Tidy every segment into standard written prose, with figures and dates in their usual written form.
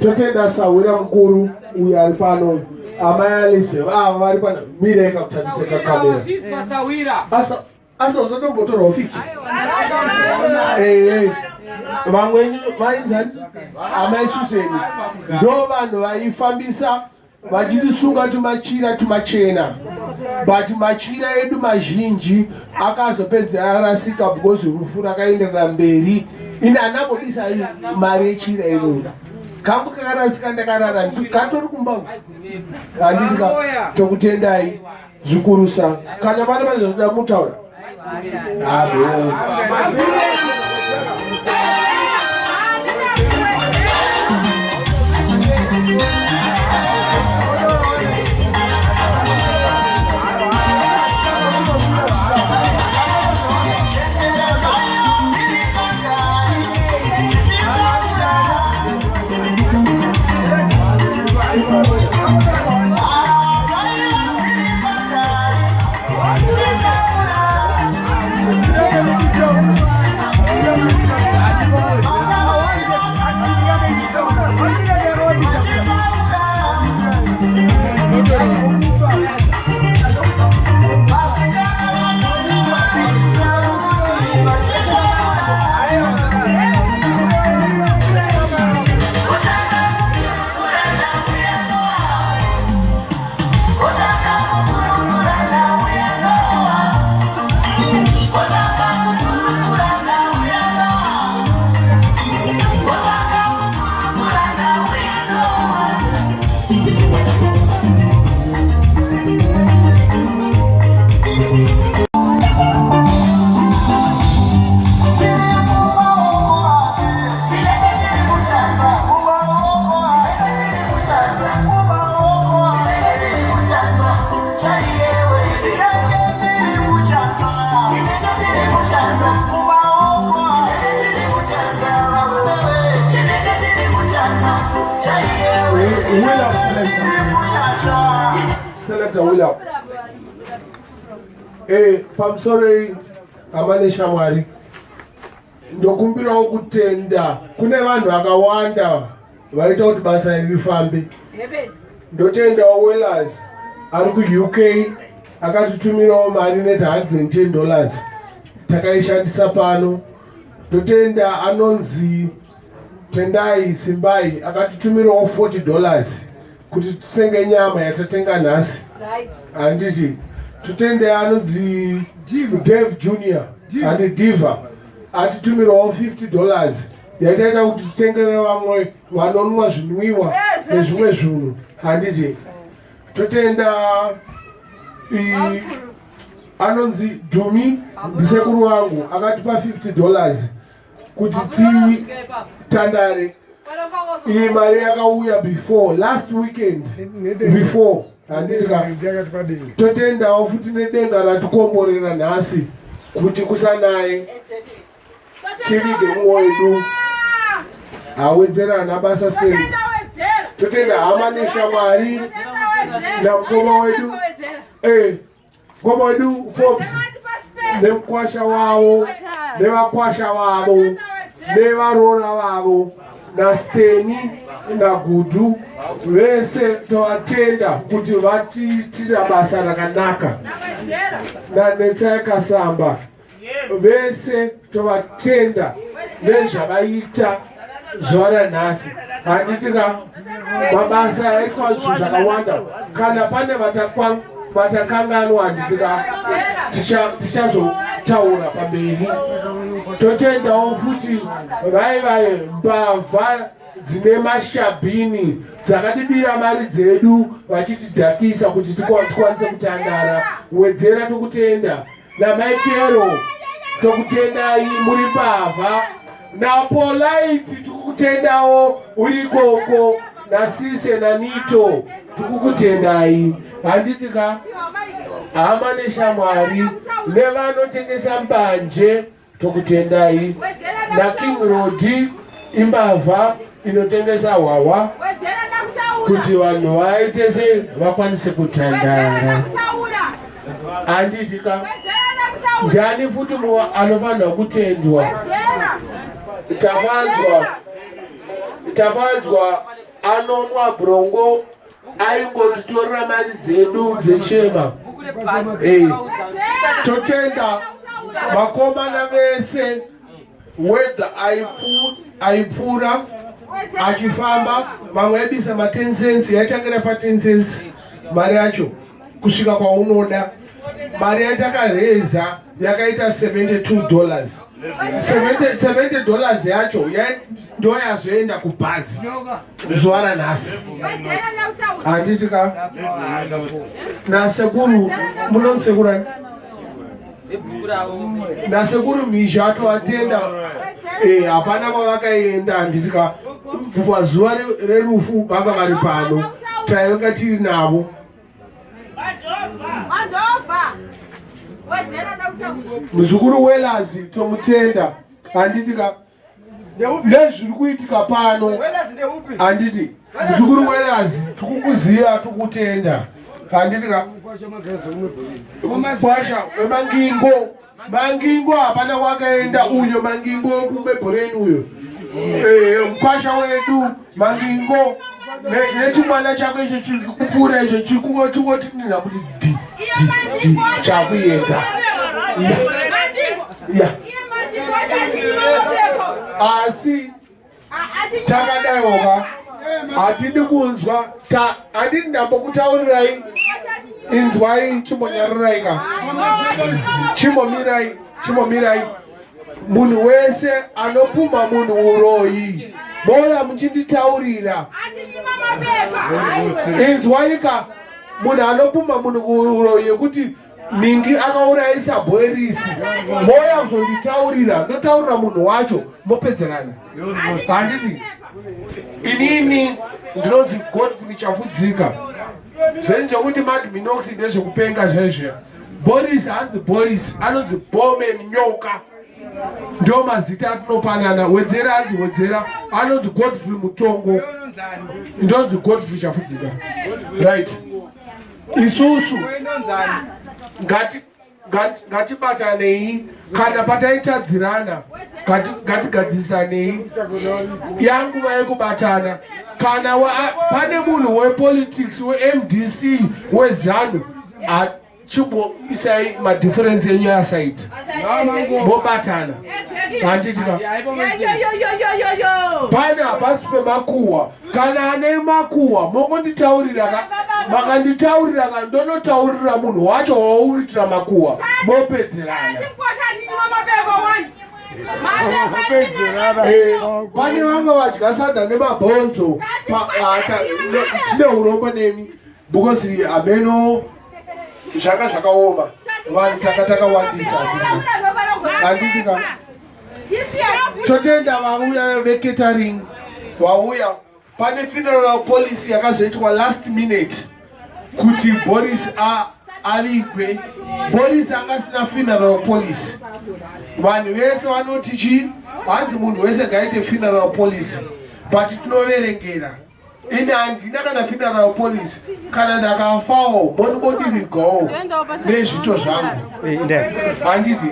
Totenda sahwira mukuru uyo ari pano, amai Alice ava vari pano. Mireka kutandiseka kamera. Asa asa usatombotorwawo fichi. Ee, vamwenyu vainzani amai Suseni ndo vanhu vaifambisa vachitisunga tumachira tumachena, but machira edu mazhinji akazopedzera arasika because rufu rakaenderera mberi. Ini handambobisa mari yechira iroro, kangu kakarasika ndakarara katori kumba, handiti? Tokutendai zvikurusa. Kana pane pane zvakuda mutaura abo. Wheel up, selector. Selector, wheel up. Pamusoro hama neshamwari, ndokumbirawo kutenda kune vanhu vakawanda vaita kuti basa iri rifambe. Ndotendawo Wellers ari kuUK, akatitumirawo mari neta $110, takaishandisa pano. Totenda anonzi Tendai Simbai, akatitumirawo $40 kuti titenge nyama yatatenga nhasi, handiti? Totende anonzi Dave Junior, handi Diva, atitumirawo $50 yataita kuti titengere vamwe vanonwa zvinwiwa nezvimwe zvinhu, handiti? Totenda anonzi Dumi, ndisekuru vangu, akatipa $50 kuti titandare. Iyi mari yakauya before last weekend before, handiti ka? Totendawo futi nedenga ratikomborera nhasi kuti kusanaye tivige mumwe wedu awedzera basa sei. Totenda hama neshamwari namukoma wedu, mukoma wedu Forbes nemukwasha wavo nevakwasha vavo nevarora vavo naSteni naGudhu vese, tovatenda kuti vatiitira basa rakanaka, naNetsai Kasamba vese, tovatenda nezvavaita zuva ranhasi, handiti ka? Mabasa aitwa, zvinhu zvakawanda. Kana pane vatakanganwa, handiti ka, tichazotaura pamberi. Totendawo futi vai mbavha dzine mashabhini dzakatibira mari dzedu vachitidhakisa kuti tikwanise kutandara. Wedzera, tokutenda naMaikero, tokutendai muri mbavha, naPolite tikukutendawo uri ikoko. nasise nanito tikukutendai handiti ka hama neshamwari nevanotengesa mbanje tokutendai naking rodi imbavha inotengesa hwahwa kuti vanhu vaite sei vakwanise kutandara handiti ka ndiani futi anofanirwa kutendwa tafadzwa tafadzwa anomwa brongo aingotitorera mari dzedu dzechema eh, totenda vakomana vese whether aipfuura achifamba vamwe aibisa ma10 cents yaitangira pa10 cents mari yacho kusvika kwaunoda mari yatakareza yakaita 72 dollars 70 dollars yacho ndoyazoenda kubhazi zuva ranhasi handiti ka nasekuru munondisekurani nasekuru mhizha atoatenda eh, hapana kwavakaenda handiti ka pazuva rerufu vanga vari pano tainga tiri navo muzukuru welazi tomutenda handiti ka nezviri kuitika pano handiti muzukuru welazi tikukuziva tikutenda handiti ka kwasha wemangingo mangingo hapana kwakaenda uyo mangingo kumebhoreni uyo eh, mkwasha wedu mangingo nechimwana chako icho chikupfuura icho chikungotinina kuti di di chakuenda ya asi takadaiwoka hatidi kunzwa handidi ndambokutaurirai inzwai chimbonyararai ka chimbomirai chimbomirai munhu wese anopumha munhu uroyi moya muchinditaurira inzwai ka munhu anopumha munhu uroyi yekuti Ningi akaurayisa Boerisi. Moya kuzonditaurira, ndotaurira munhu wacho mopedzerana. Handiti inini ndinonzi Godfrey Chafudzika. Zvenyu zvekuti Mad Minox ndezvekupenga zvezve. Boris hanzi Boris anonzi Bowman Nyoka. Ndio mazita atinopanana. Wedzera hanzi Wedzera anonzi Godfrey Mutongo. Ndonzi Godfrey Chafudzika. Right. Isusu ngatibatanei kana pataitadzirana ngatigadzirisanei yanguva yekubatana kana pane munhu wepolitics wemdc wezanu chimboisai madifference enyu aside mobatana handiti ka pane hapasi pemakuhwa kana ane makuhwa mongonditaurira ka makanditaurira ka ndonotaurira munhu wacho wauriitira makuhwa mopedzerana eh, pane vamwe vadya sadza nemabhonzo ah, tine urombo nemi because hameno zvanga zvakaoma vanhu tanga takawandisa handiti ka totenda vauya vecatering vauya pane funeral policy yakazoitwa last minute kuti boris avigwe boris akasina funeral policy vanhu vese vanoti chii hanzi munhu wese ngaite funeral policy but tinoverengera ini handina kana funeral policy kana ndakafawo monibodirigawo nezvito zvangu eh, handiti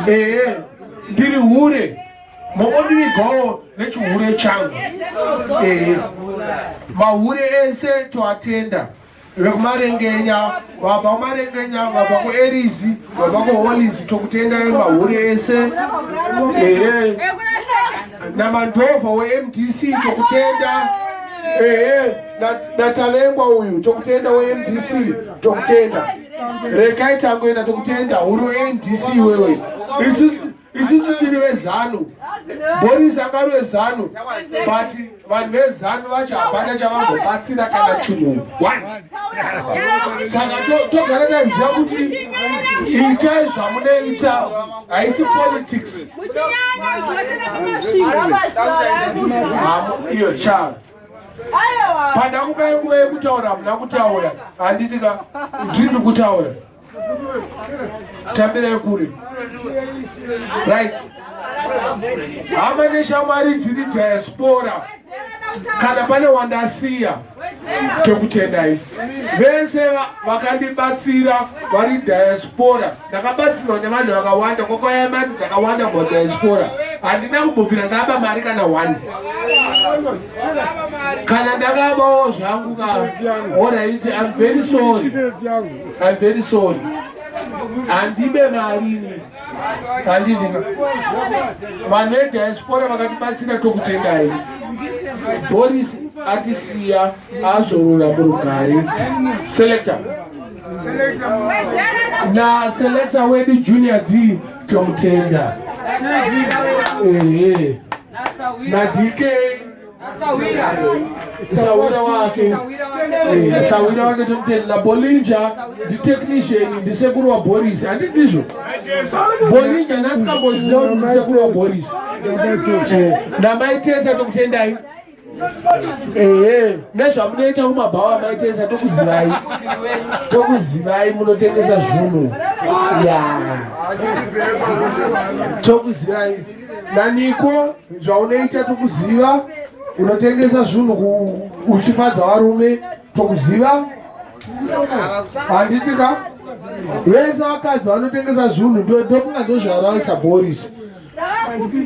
ehe ndiri hure mobodirigawo nechihure changu ehe mahure ese toatenda vekumarengenya vabva kumarengenya vabva kuerizi vabva kuholizi tokutendai mahure ese ehe namandovha wemdc tokutenda ehe natalengwa uyu tokutenda wemdc tokutenda rekai tangoenda tokutenda huru ndc wewe isu. Isusu tiri veZanu. Boris anga ari weZanu, but vanhu veZanu vacho hapana chavambobatsira kana chinhu one. Saka togara taziva kuti itai zvamunoita, haisi politics. Iyo cha pandakupai nguva yekutaura hamuna kutaura, handiti ka ndiri kutaura. Tambirai kure. Right. Hama neshamwari dziri diaspora, kana pane wandasiya, tokutendai vese vakandibatsira vari diaspora. Ndakabatsirwa nevanhu vakawanda, kwakauya mari dzakawanda mudiaspora. Handina kumbobvira ndaba mari kana one. Kana ndakabawo zvangu ka, alright, I'm very sorry, I'm very sorry. Handibe mari ini, handiti? Vanhu vediaspora vakatibatsira, tokutendai. Boris atisiya, azorora murugare. Selector na selector wedu Junior D, tomutenda. Ehe, na DK sawira wake. Sawira wake tomutenda. Nabolinja nditechnician, ndisekuru waBoris, handi ndizvo? Bolinja nasikamboziva kuti ndisekuru waBoris. Namaitesa, tokutendai. Ehe, nezvamunoita kumabhawa, maitesa, tokuzivai, tokuzivai. Munotengesa zvinhu ya, tokuzivai. Naniko zvaunoita tokuziva, unotengesa zvinhu uchifadza varume, tokuziva, handiti ka? Vese vakadzi vanotengesa zvinhu, ndofunga ndozvaraisa Boris.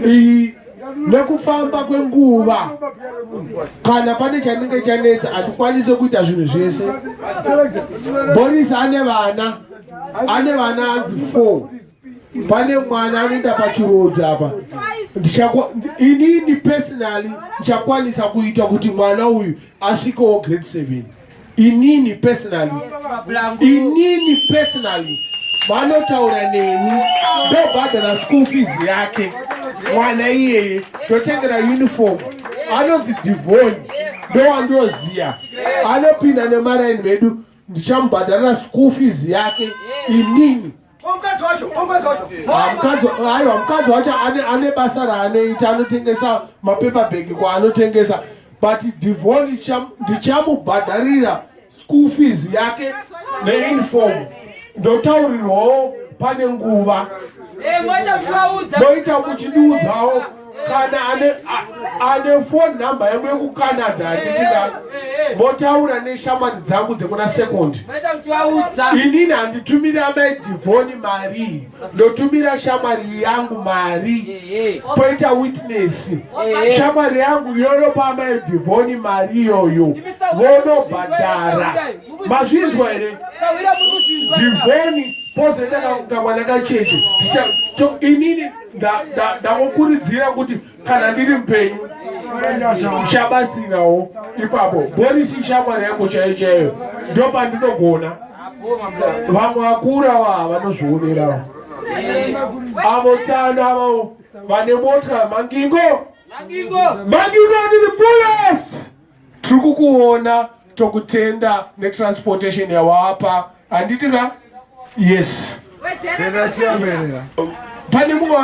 Iyi nekufamba kwenguva, kana pane chanenge chanetsa, hatikwanisi kuita zvinhu zvese. Boris ane vana, ane vana anzi 4. Pane mwana anoenda pachirodzi apa. Inini personally ndichakwanisa kuita kuti mwana uyu asvikewo grade 7. Inini personally, inini personally, vanotaura neni, ndobhadhara school fees yake mwana iyeye, totengera uniform. Anonzi Divon, ndowandoziya, anopinda nemaraini vedu. Ndichamubhadharira school fees yake inini. Aiwa, mukadzi wacho ane basa raanoita, anotengesa mapaper bag kwaanotengesa, but Divon ndichamubhadharira school fees yake neuniform. Ndotaurirwawo pane nguva, moita muchindiudzawo kana ane phone number yangu yekuCanada, handitika? Motaura neshamwari dzangu dzekuna second. Inini handitumiri amai Divhoni mari, ndotumira shamwari yangu mari, poita witness. Shamwari yangu yonopa amai Divhoni mari iyoyo, vonobhadhara. Mazvinzwa here? Divhoni pozoita kamwana kacheche. Inini ndakukurudzira kuti kana ndiri mupenyu ndichabatsirawo ipapo. Boris shamwari yangu chaiyo chaiyo, ndopandinogona. Vamwe vakura va vanozvionerawo avo tsano avo vane mota. Mangingo, Mangingo, ndiri fullest, tiri kukuona, tokutenda netransportation yawapa, handiti ka? Yes. Pane mumwe.